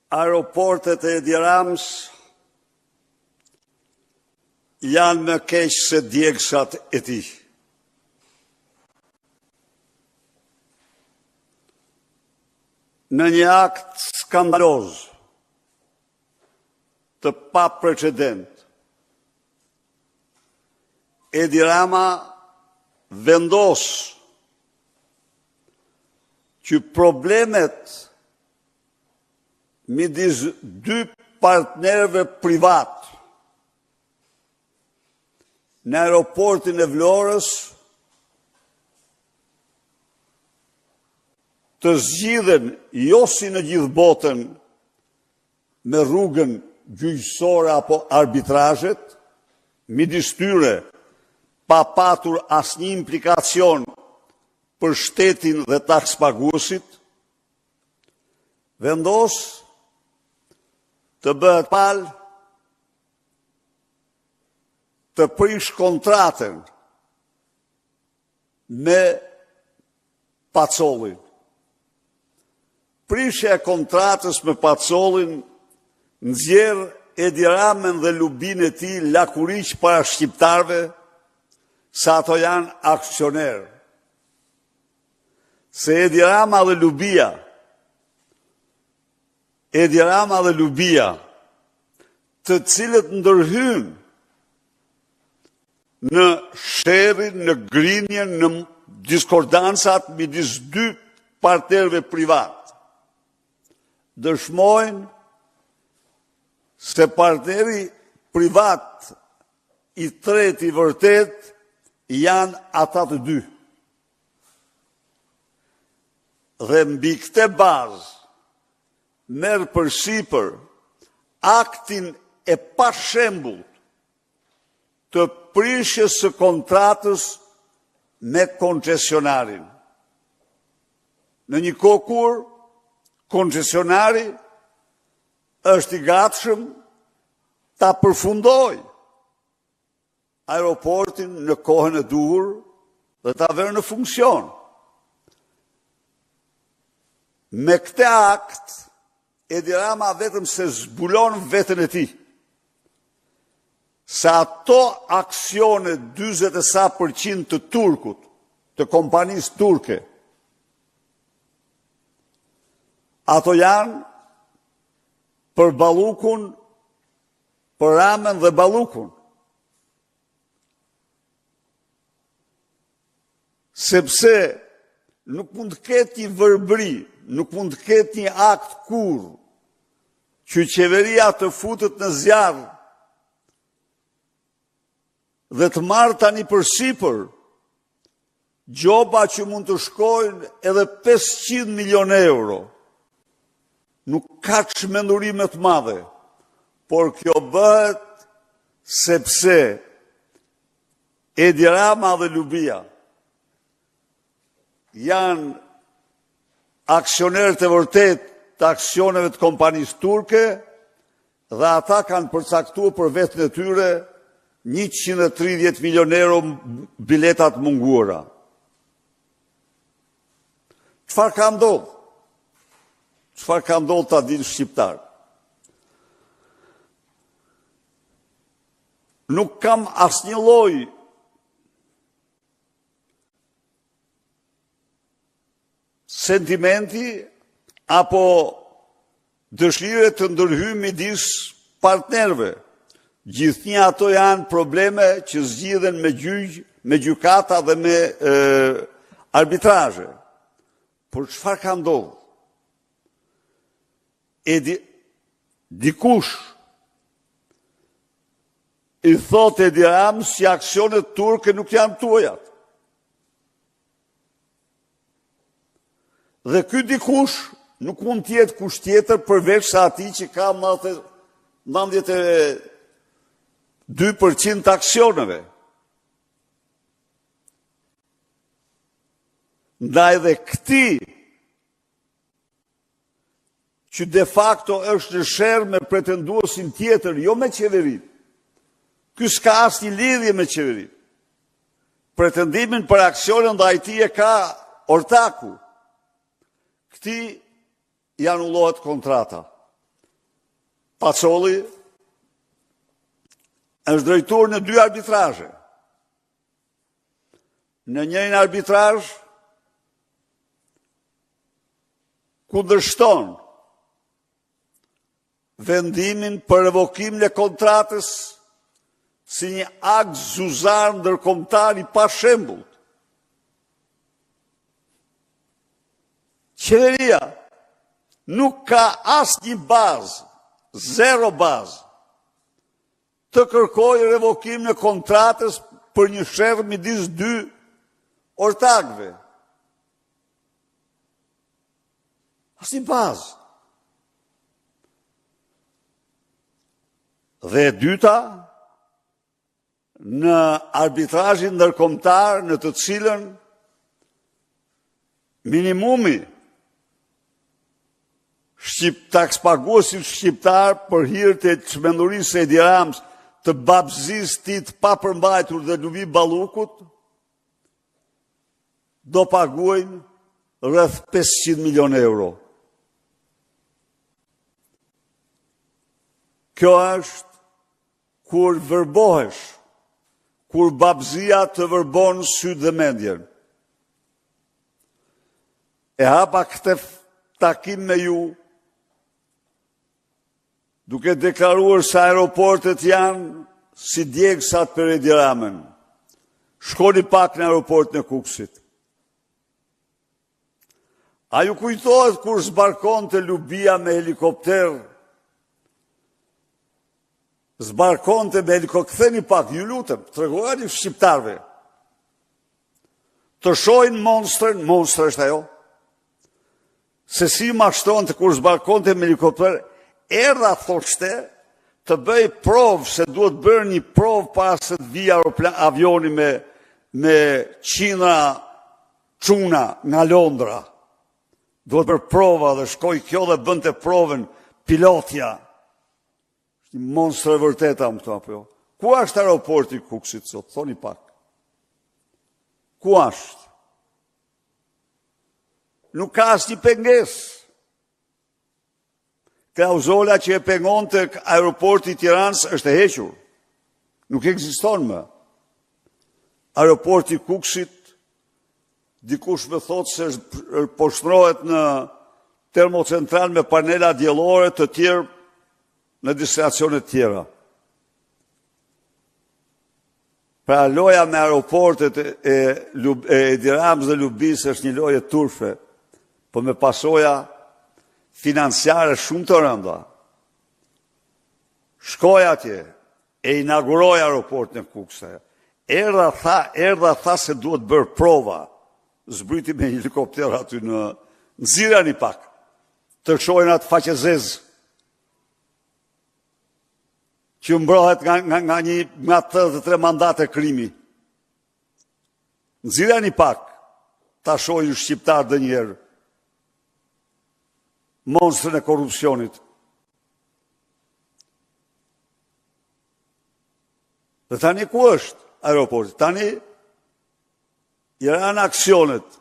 Aeroportet e Edi Ramës janë më keq se djegësat e tij. Në një akt skandaloz të paprecedent, Edi Rama vendos që problemet midis dy partnerëve privatë në aeroportin e Vlorës të zgjidhen jo si në gjithë botën me rrugën gjyqësore apo arbitrazhet, midis tyre pa patur asnjë implikacion për shtetin dhe takspaguesit, vendos të bëhet palë të prishë kontratën me Pacollin. Prishja e kontratës me Pacollin nxjerr Edi Ramën dhe lubinë e tij lakuriq para shqiptarëve se ato janë aksionerë. Se Edi Rama dhe lubia, Edi Rama dhe lubia, të cilët ndërhynë në sherrin, në grinjen, në diskordancat midis dy partnerëve privatë, dëshmojnë se partneri privat i tretë i vërtetë janë ata të dy. Dhe mbi këtë bazë merr përsipër aktin e pashembullt të prishjes së kontratës me koncesionarin. Në një kohë kur koncesionari është i gatshëm ta përfundojë aeroportin në kohën e duhur dhe ta vërë në funksion. Me këtë akt, Edi Rama vetëm se zbulon veten e tij. Se ato aksione 40 e sa përqind të turkut, të kompanisë turke, ato janë për Ballukun, për Ramën dhe Ballukun. Sepse nuk mund të ketë një verbëri, nuk mund të ketë një akt kurrë, që qeveria të futet në zjarr dhe të marrë tani përsipër gjoba që mund të shkojnë edhe 500 milion euro. Nuk ka çmenduri më të madhe, por kjo bëhet sepse Edi Rama dhe Lubia janë aksionerët e vërtetë të aksioneve të kompanisë turke dhe ata kanë përcaktuar për veten e tyre 130 milion euro bileta të munguara. Çfarë ka ndodhur? Çfarë ka ndodhur ta dinë shqiptarët? Nuk kam asnjë lloj sentimenti apo dëshire të ndërhyj midis partnerëve. Gjithnjë ato janë probleme që zgjidhen me gjyq, me gjykata dhe me e, arbitrazhe. Por çfarë ka ndodhur? Edi, dikush i thotë Edi Ramës që aksionet turke nuk janë tuajat. Dhe ky dikush nuk mund të jetë kush tjetër përveç se atij që ka 92% të aksioneve. Ndaj dhe këtij që de facto është në sherr me pretenduesin tjetër, jo me qeverinë. Ky s'ka asnjë lidhje me qeverinë. Pretendimin për aksione ndaj tij e ka ortaku. Këtij i anullohet kontrata. Pacolli është drejtuar në dy arbitrazhe. Në njërin arbitrazh kundërshton vendimin për revokimin e kontratës si një akt zuzar ndërkombëtar i pashembullt. Qeveria nuk ka asnjë bazë, zero bazë, të kërkojë revokimin e kontratës për një sherr midis dy ortakëve. Asnjë bazë. Dhe e dyta, në arbitrazhin ndërkombëtar në të cilën minimumi shqip, takspaguesit shqiptarë për hir të çmendurisë së Edi Ramës, të babëzisë tij të papërmbajtur dhe Lubi Ballukut, do paguajnë rreth 500 milion euro. Kjo është kur vërbohesh, kur babëzia të vërbon sytë dhe mendjen. E hapa këtë takim me ju, duke deklaruar se aeroportet janë si djegsat për Edi Ramën. Shkoni pak në aeroportin e Kukësit. A ju kujtohet kur zbarkonte Lubia me helikopter? Zbarkonte me helikopter, ktheni pak, ju lutem, tregojani shqiptarëve. Të shohin monstrën, monstrë është ajo, se si mashtronte kur zbarkonte me helikopter, erdha thoshte të bëj provë, se duhet bërë një provë para se të vijë avioni me, me qindra çuna nga Londra. Duhet bërë prova dhe shkoi kjo dhe bënte provën pilotja. Është një monstër e vërtetë, më këto apo jo. Ku është aeroporti i Kukësit sot? Thoni pak. Ku është? Nuk ka asnjë pengesë. Klauzola që e pengonte aeroporti i Tiranës është e hequr. Nuk ekziston më. Aeroporti i Kukësit, dikush më thotë se është po shndërrohet në termocentral me panela diellore të tjerë në destinacione të tjera. Pra loja me aeroportet e, e, e Edi Ramës dhe Lubisë është një lojë e turpshme, po me pasoja financiare shumë të rënda. Shkoi atje, e inauguroi aeroportin e Kukësit. Erdha tha, erdha tha se duhet bërë prova. Zbriti me helikopter aty në nxirrjani pak. Të shohin atë faqezezë që mbrohet nga, nga, nga një nga 83 mandate krimi. Nxirrjani pak ta shohin shqiptarët dhe njëherë monstrën e korrupsionit. Dhe tani ku është aeroporti? Tani i ranë aksionet.